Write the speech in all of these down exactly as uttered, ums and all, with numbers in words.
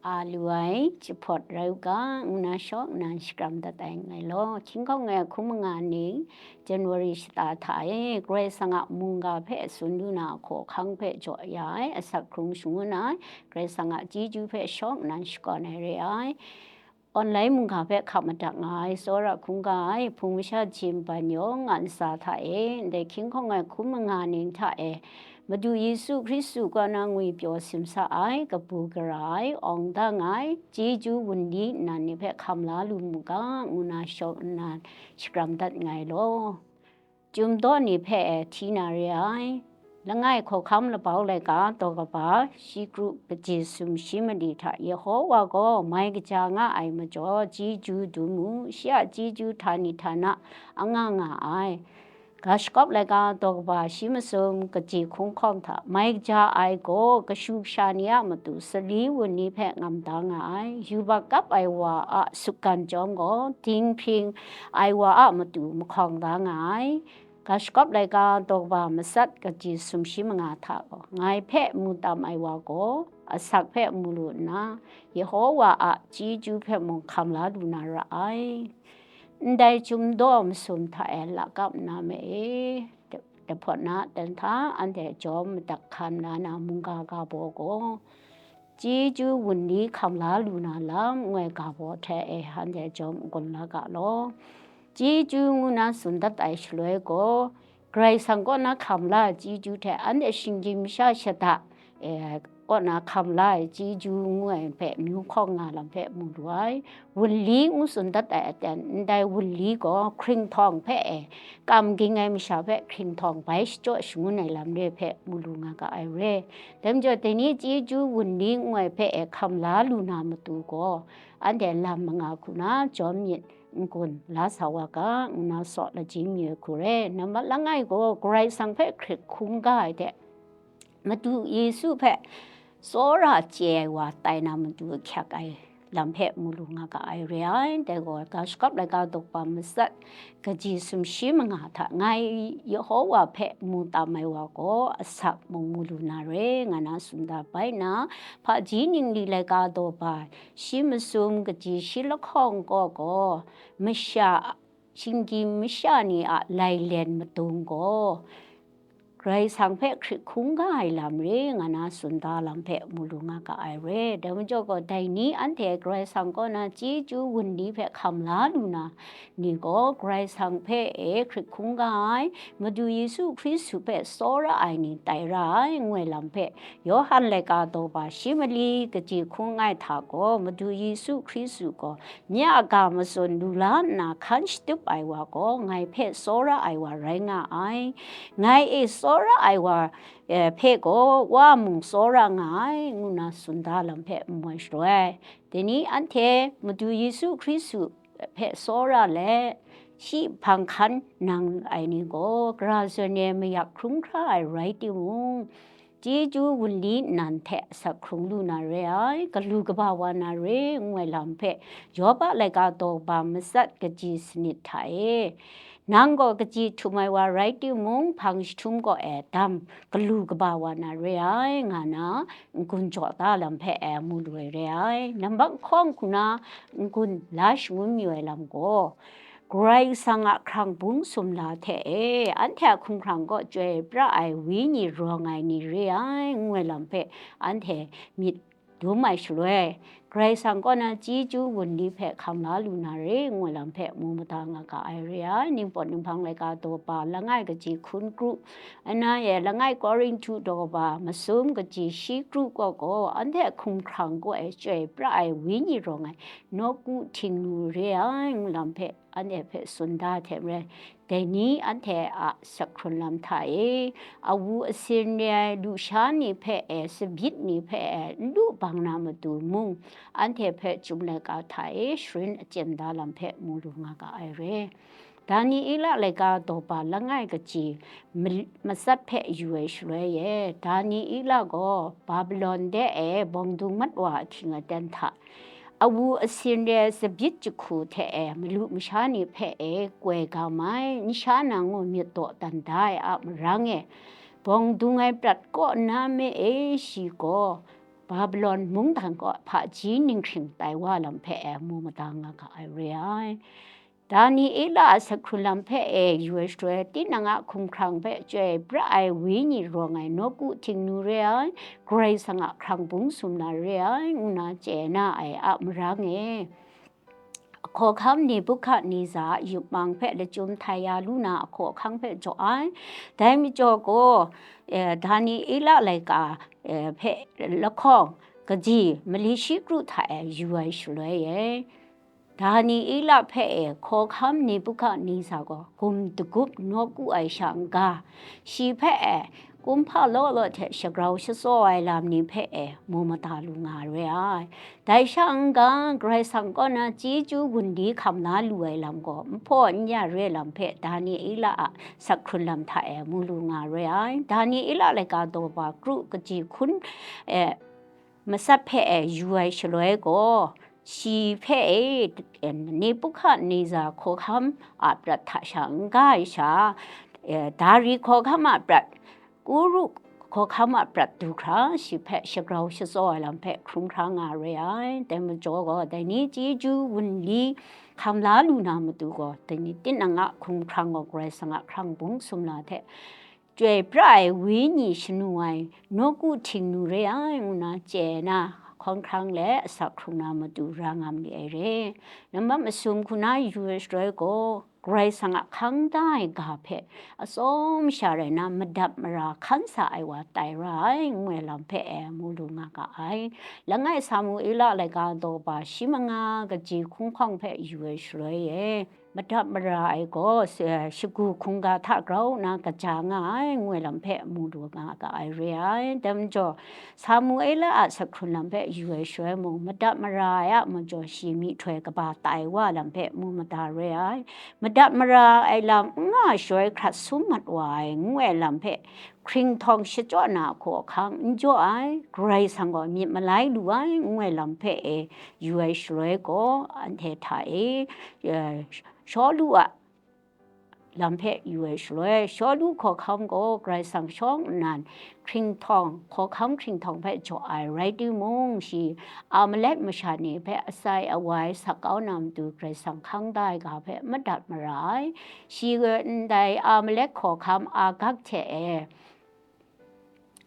A lu ai jahpawt rai u ga, ngu na shawng nnan shakram dat ai ngai law. Hkying hkawng e hkun manga ning, January shata hta e, Karai Kasang a mungga hpe tsun lu na hkawhkang hpe jaw ya ai, asak hkrung shangun ai, Karai Kasang a chyeju hpe shawng nnan shakawn ai re ai. Online mungga hpe hkap madat nga ai, tsawra hkungga ai, hpung masha jin ban yawng a ntsa hta e, ndai hkying hkawng ai hkun manga ning hta e, Madu Yesu Hkristu kaw na ngwipyaw simsa ai, kabu gara ai, awng dang ai, chyeju wunli nnan ni hpe hkam la lu mu ga, ngu na shawng nnan shakram dat nngai law. Chyum daw ni hpe e hti na re ai. Langai hkawhkam labau laika daw kaba, shi kru kaji sumshi mali hta Yehowa gaw mai kaja nga ai majaw, chyeju dum u, shi a chyeju htani htana anga nga ai. Ga shagawp laika daw kaba shi masum kaji hkungkawng hta mai kaja ai gaw, kashu kasha ni a matu sali wunli hpe ngam da nga ai. Yubak kap ai wa a sutgan chyawm gaw, dinghpring ai wa a matu mahkawng da nga ai. Ga shagawp laika daw kaba matsat kaji sumshi manga hta gaw, ngai hpe mu tam ai wa gaw, asak hpe mu lu nna, Yehowa a chyeju hpe mung hkam la lu na ra ai. Ndai chyum daw masum hta e lakap nna me e, dahpawt na ten hta anhte jawm madat hkam la na mungga ga baw gaw, chyeju wunli hkam la lu na lam, ngu ai ga baw hte e anhte jawm n-gun la ga law. Chyeju ngu na tsun dat ai shaloi gaw, Karai Kasang kaw na hkam la ai chyeju hte anhte shinggyim masha shada, e, kaw na hkam la ai chyeju ngu ai hpe myu hkawng nga lam hpe mu lu ai. Wunli ngu tsun dat ai aten, ndai wunli gaw hkringhtawng hpe e, kam ging ai masha hpe hkringhtawng bai shachyaw shangun ai lam re hpe mu lu nga ga ai re. Dai majaw, dai ni chyeju wunli ngu ai hpe e hkam la lu na matu gaw, anhte lam manga hku na jawm myit n-gun la sa wa ga, ngu na saw lajing mi ai hku re. Nambat langai gaw, Karai Kasang hpe hkrit hkungga ai hte, Madu Yesu hpe tsawra chye ai wa tai na matu ahkyak ai lam hpe mu lu nga ga ai re ai. Dai gaw, ga shagawp laika daw kaba matsat kaji sumshi manga hta ngai Yehowa hpe mu tam ai wa gaw, asak mung mu lu na re, nga na tsun da bai nna, hpaji ningli laika daw ba shi masum kaji shi lahkawng kaw gaw, masha, shinggyim masha ni a lailen madung gaw, Karai Kasang hpe hkrit hkungga ai lam re, nga na tsun da lam hpe mu lu nga ga ai re. Dai majaw gaw, dai ni anhte Karai Kasang kaw na chyeju wunli hpe hkam la lu na ni gaw, Karai Kasang hpe e hkrit hkungga ai, Madu Yesu Hkristu hpe tsawra ai ni tai ra ai, ngu ai lam hpe, Yawhan laika daw ba shi mali kaji hkung ai hta gaw, Madu Yesu Hkristu gaw, nye a ga matsun lu la nna hkan shatup ai wa gaw, ngai hpe tsawra ai wa rai nga ai. Ngai e tsawra ai wa, eh, hpe gaw, Wa mung tsawra nga ai, ngu na tsun da lam hpe n mu ai shaloi, dai ni anhte Madu Yesu Hkristu hpe tsawra let, shi hpang hkan nang ai ni gaw, gara zawn e mayak hkrum hkra ai rai timung, chyeju wunli nnan hte asak hkrung lu na re ai, galu kaba wa na re, ngu ai lam hpe, Yawba laika daw ba matsat kaji sanit hta e, nang gaw kaji htum ai wa rai timung, hpang jahtum kaw e dam galu kaba wa na re ai, nga na n-gun jaw da lam hpe e mu lu ai re ai. Nambat lahkawng hku na n-gun la shangun mayu ai lam gaw, Karai Kasang a hkrang bung sumla hte e, anhte a hkumhkrang kaw chyoi pra ai Wenyi rawng ai ni re ai, ngu ai lam hpe anhte myit dum ai shaloi, Karai Kasang kaw na chyeju wunli hpe hkam la lu na re, ngu ai lam hpe mu mada nga ga ai re ai. Ningpawt ninghpang laika daw ba langai kaji hkun kru, ana e langai Korinhtu daw ba masum kaji shi kru kaw gaw, anhte hkumhkrang kaw e chyoi pra ai Wenyi rawng ai nawku htingnu re ai, ngu lam hpe anhte hpe tsun da hte maren, dai ni anhte a asak hkrun lam hta e, awu asin re ai lusha ni hpe e, tsabyin ni hpe e, n lu bang na matu mung, anhte hpe Chyum laika hta e sharin achyen da lam hpe mu lu nga ga ai re. Daniela laika daw ba langai kaji ma-, matsat hpe yu ai shaloi e, Daniela gaw Babilon de e bawng dung mat wa ahkying aten hta, awu asin re ai tsabyin jahku hte e, malu masha ni hpe e koi gam ai, nsha nang gaw myit dawdan da ai a marang e, bawng dung ai prat kaw nna me e, shi gaw Babilon mungdan kaw hpaji ninghkring tai wa lam hpe e mu mada nga ga ai re ai. Daniela a asak hkrun lam hpe e yu ai shaloi, tinang a hkumhkrang hpe chyoi pra ai wenyi rawng ai nawku htingnu re ai, Karai Kasang a hkrang bung sumla re ai, ngu na chye na ai a marang e, hkawhkam Nebuhkadneza a yupmang hpe lachyum htai ya lu na ahkawhkang hpe jaw ai. Dai majaw gaw, eh, Daniela laika, eh, hpe lahkawng kaji mali shi kru hta e yu ai shaloi e, Daniela hpe e hkawhkam Nebuhkadneza gaw gum dagup nawku ai sha n-ga, shi hpe e kumhpa law law hte shagrau shatsaw ai lam ni hpe e mu mada lu nga re ai. Dai sha n-ga, Karai Kasang kaw na chyeju gunli hkam la lu ai lam gaw, nhpaw n-ya re lam hpe Daniela a asak hkrun lam hta e mu lu nga re ai. Daniela laika daw ba kru kaji hkun e matsat hpe e yu ai shaloi gaw, shi hpe e, Nebuhkadneza hkawhkam a prat hta sha n-ga ai sha, e, Dari hkawhkam a prat, Kuru hkawhkam a prat du hkra, shi hpe shagrau shatsaw ai lam hpe hkrum hkra nga re ai. Dai majaw gaw, dai ni chyeju wunli hkam la lu na matu gaw, dai ni tinang a hkumhkrang gaw Karai Kasang a hkrang bung sumla hte, chyoi pra ai wenyi shanu ai nawku htingnu re ai, ngu na chye na, hkawng hkrang let asak hkrung na matu ra nga ma li ai re. Nambat masum hku na yu ai shaloi gaw, Karai Kasang a hkang da ai ga hpe atsawm sha rai na, madat mara hkan sa ai wa tai ra ai, ngu ai lam hpe e mu lu nga ga ai. Langai Samuela laika daw ba shi manga kaji hkungkawng hpe yu ai shaloi e, madat mara ai gaw, eh, shagu hkungga hta grau nna kaja nga ai, ngu ai lam hpe mu lu nga ga ai re ai. Dai majaw, Samuela a asak hkrun lam hpe yu ai shaloi mung, madat mara ai a majaw shi myihtoi kaba tai wa lam hpe mu mada re ai. Madat mara ai lam n nga ai shaloi hkrat sum mat wa ai, ngu ai lam hpe hkringhtawng shachyaw na hkawhkang n jaw ai, Karai Kasang gaw myit malai lu ai, ngu ai lam hpe e yu ai shaloi gaw, anhte hta e, eh, Shawlu a lam hpe yu ai shaloi, Shawlu hkawhkam gaw Karai Kasang shawng nnan hkringhtawng, hkawhkam hkringhtawng hpe jaw ai rai timung, shi Amalek masha ni hpe atsai awai sak kau na matu Karai Kasang hkang da ai ga hpe madat mara ai. Shi gaw ndai Amalek hkawhkam Agag hte e,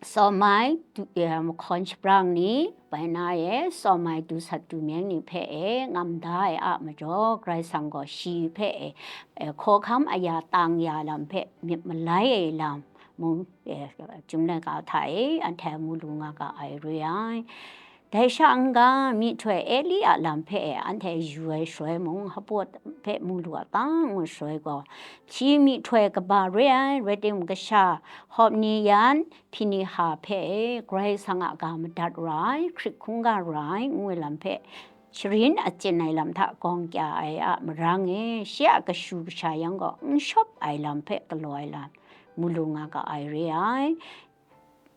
sawm ai du, e, mahkawn shabrang ni, bai na e, sawm ai du sat du meng ni hpe e ngam da ai a majaw, Karai Kasang gaw shi hpe e, e, hkawhkam aya tang ya lam hpe myit malai ai lam mung, e, Chyum laika hta e anhte mu lu nga ga ai re ai. Dai sha n-ga, myihtoi Eli a lam hpe e anhte yu ai shaloi mung, hpaw hpe mu lu a ta ngu shaloi gaw, shi myihtoi kaba re ai, rai timung, kasha Hopni yan Hpiniha hpe e Karai Kasang a ga madat ra ai, hkrit hkungga ra ai, ngu ai lam hpe sharin achyin ai lam hta gawng kya ai a marang e, shi a kashu kasha yang gaw n shawp ai lam hpe galaw ai lam mu lu nga ga ai re ai.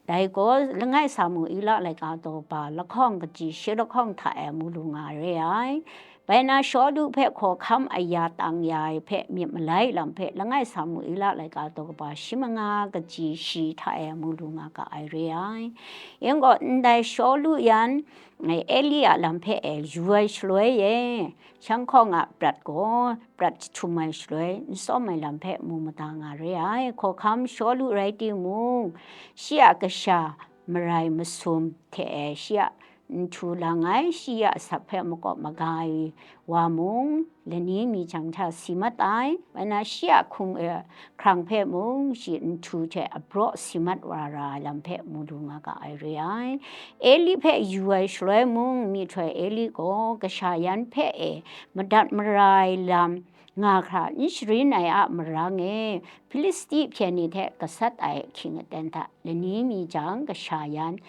Dai gaw, langai Samuela laika daw ba lahkawng kaji shi lahkawng hta e mu lu nga re ai. Bai na Shawlu hpe hkawhkam aya tang ya ai hpe myit malai lam hpe, langai Samuela laika daw kaba shi manga kaji shi hta e mu lu nga ga ai re ai. Yen gaw, ndai Shawlu yan, e, Eli a lam hpe e yu ai shaloi e, shanghkawng a prat gaw, prat jahtum ai shaloi, n tsawm ai lam hpe mu mada nga re ai. Hkawhkam Shawlu rai timung, shi a kasha marai masum hte e shi a nhtu lang ai, shi a asak hpe makawp maga ai wa mung, lani mi jang hta si mat ai. Bai na shi a hkum, e, hkrang hpe mung, shi nhtu hte abraw si mat wa ra ai lam hpe mu lu nga ga ai re ai. Eli hpe yu ai shaloi mung, myihtoi Eli gaw kasha yan hpe e madat mara ai lam nga hkra n sharin ai a marang e, Hpilisti hpyen ni hte gasat ai ahkying aten hta lani mi jang kasha yan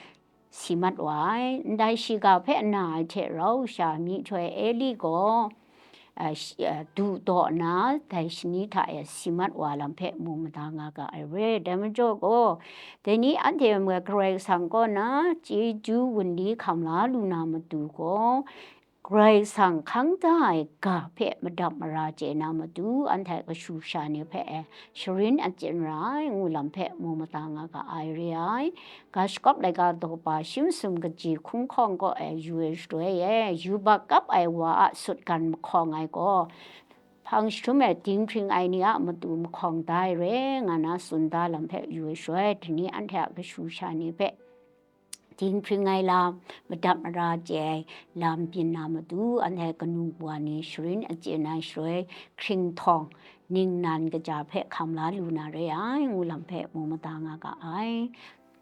si mat wa ai. Ndai shiga hpe na ai hte rau sha, myihtoi Eli gaw, a, shi-, a, du daw nna, dai shani hta e si mat wa lam hpe mu mada nga ga ai re. Dai majaw gaw, dai ni anhte mung Karai Kasang kaw na chyeju wunli hkam la lu na matu gaw, Karai Kasang hkang da ai ga hpe madap mara chye na matu, anhte kashu kasha ni hpe e sharin achyin ra ai, ngu lam hpe mu mada nga ga ai re ai. Ga shagawp laika daw ba shi masum kaji hkungkawng kaw e yu ai shaloi e, yubak kap ai wa a sutgan mahkawng ai gaw, hpang jahtum e dinghpring ai ni a matu mahkawng da ai re, nga na tsun da lam hpe yu ai shaloi, dai ni anhte a kashu kasha ni hpe dinghpring ai lam, madap mara chye ai lam byin na matu, anhte kanu wa ni sharin achyin ai shaloi, hkringhtawng ningnan kaja hpe hkam la lu na re ai, ngu lam hpe mu mada nga ga ai.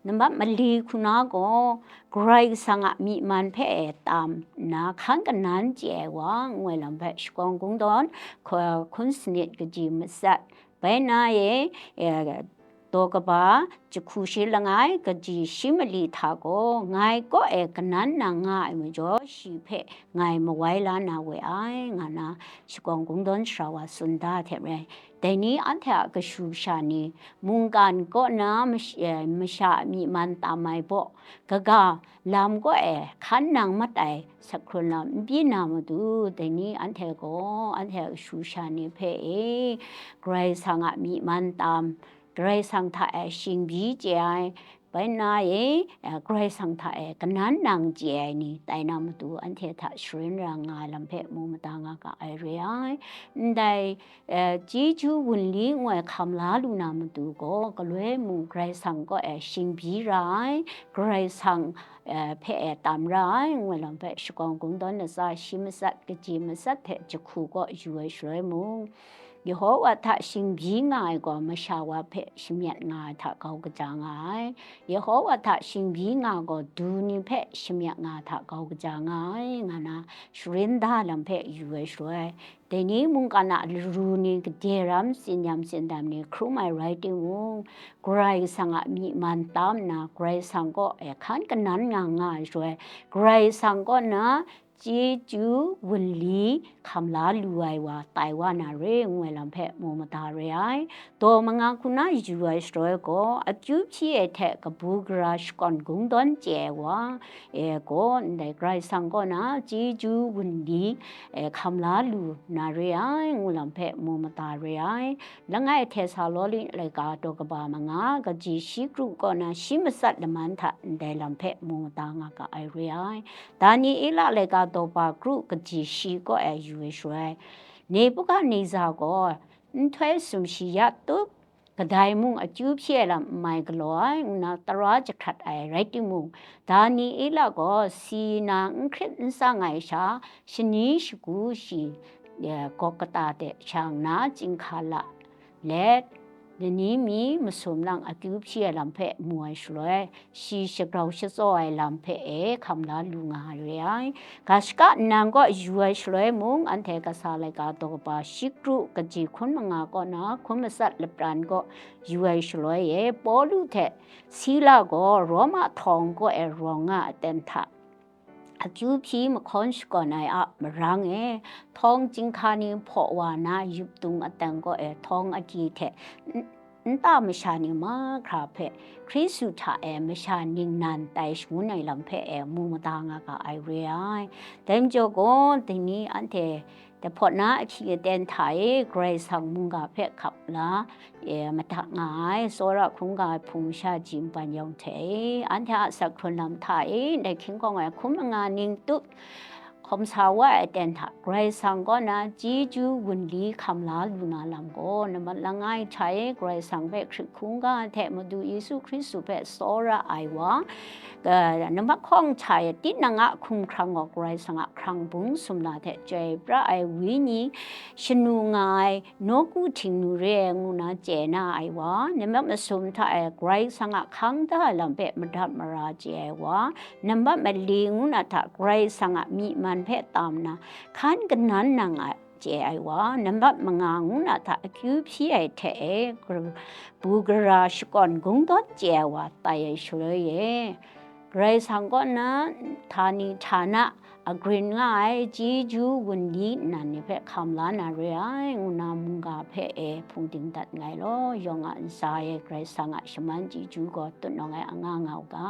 Nambat mali hku na gaw, Karai Kasang a myi man hpe e tam nna hkan kanan chye ai wa, ngu ai lam hpe Shakawn Kungdawn, hku-, hkun sanit kaji matsat, bai na e, e, daw kaba jahku shi langai kaji shi mali hta gaw, ngai kaw e kanan nang nga ai majaw, shi hpe ngai mawai la na we ai, nga na Shakawn Kungdawn sara wa tsun da hte maren, dai ni anhte a kashu kasha ni mungkan kaw na mash-, eh, masha a myi man tam ai baw, kaga lam kaw e hkan nang mat ai sak hkrun lam n byin na matu, dai ni anhte gaw anhte a kashu kasha ni hpe e, Karai Kasang a myi man tam, Karai Kasang hta e shingbyi chye ai, bai na e, eh, Karai Kasang hta e kanan nang chye ai ni tai na matu, anhte hta sharin ra nga ai lam hpe mu mada nga ga ai re ai. Ndai, eh, chyeju wunli ngu ai hkam la lu na matu gaw, galoi mung Karai Kasang kaw e shingbyi ra ai, Karai Kasang, eh, hpe e tam ra ai, ngu ai lam hpe Shakawn Kungdawn latsa shi matsat, kaji matsat hte jahku kaw yu ai shaloi mung, Yehowa hta shingbyi nga ai gaw, masha wa hpe shamyat nga ai hta grau kaja nga ai. Yehowa hta shingbyi nga gaw, du ni hpe shamyat nga ai hta grau kaja nga ai, nga na sharin da lam hpe yu ai shaloi, dai ni mungkan a laru ni gade ram, tsinyam tsindam ni hkrum ai rai timung, Karai Kasang a myi man tam nna, Karai Kasang kaw e hkan kanan nga nga ai shaloi, Karai Kasang kaw na chyeju wunli hkam la lu ai wa tai wa na re, ngu ai lam hpe mu mada re ai. Daw manga hku na yu ai shaloi gaw, akyu hpyi ai hte kabu gara Shakawn Kungdawn chye ai wa e gaw, ndai Karai Kasang kaw na chyeju wunli, e, hkam la lu na re ai, ngu lam hpe mu mada re ai. Langai Htesaloni laika daw kaba manga, kaji shi kru kaw na shi matsat laman hta ndai lam hpe mu mada nga ga ai re ai. Daniela laika daw ba kru kaji shi kaw e yu ai shaloi, Nebukadneza gaw nhtoi sumshi ya tup, kadai mung akyu hpyi ai lam n mai galaw ai, ngu na tara jahkrat ai rai timung, Daniela gaw si na n hkrit n tsang ai sha, shani shagu shi, e, gawk kata de sha nna chyinghka la let, lani mi masum lang akyu hpyi ai lam hpe mu ai shaloi, shi shagrau shatsaw ai lam hpe e hkam la lu nga ai re ai. Ga shaka nnan kaw yu ai shaloi mung, anhte kasa laika daw kaba shi kru kaji hkun manga kaw na hkun matsat lapran kaw yu ai shaloi e, Pawlu hte Sila gaw Roma htawng kaw e rawng nga aten hta akyu hpyi mahkawn shakawn ai a marang e, htawng chyinghka ni hpaw wa na yup tung aten kaw e htawng agyi hte n-, nta masha ni mahkra hpe Hkristu hta e masha ningnan tai shangun ai lam hpe e mu mada nga ga ai re ai. Dai majaw gaw, dai ni anhte dai hpawt na ahkying aten hta e Karai Kasang mungga hpe hkap la, e, madat nga ai, tsawra hkungga ai hpung masha ji npan yawng hte e, anhte a asak hkrun lam hta e, ndai hkying hkawng ai hkun manga ning tup, hkawm sa wa ai aten hta, Karai Kasang kaw na chyeju wunli hkam la lu na lam gaw, nambat langai hta e Karai Kasang hpe hkrit hkungga hte Madu Yesu Hkristu hpe tsawra ai wa, ka, nambat hkawng hta e tinang a hkumhkrang gaw Karai Kasang a hkrang bung sumla hte chyoi pra ai Wenyi shanu nga ai, nawku htingnu re ai ngu na chye na ai wa, nambat masum hta e Karai Kasang a hkang da ai lam hpe madat mara chye ai wa, nambat mali ngu na hta Karai Kasang a myi man hpe tam na hkan kanan nang a chye ai wa, nambat manga ngu na hta akyu hpyi ai hte e, bu gara shakawn gungdawn chye ai wa tai ai shaloi e, Karai Kasang kaw na htani htana agrin nga ai chyeju wunli nnan ni hpe hkam la na re ai, ngu na mungga hpe e hpungdim dat nngai law, yawng a ntsa e Karai Kasang a shaman chyeju gaw tutnawng ai anga nga u ga.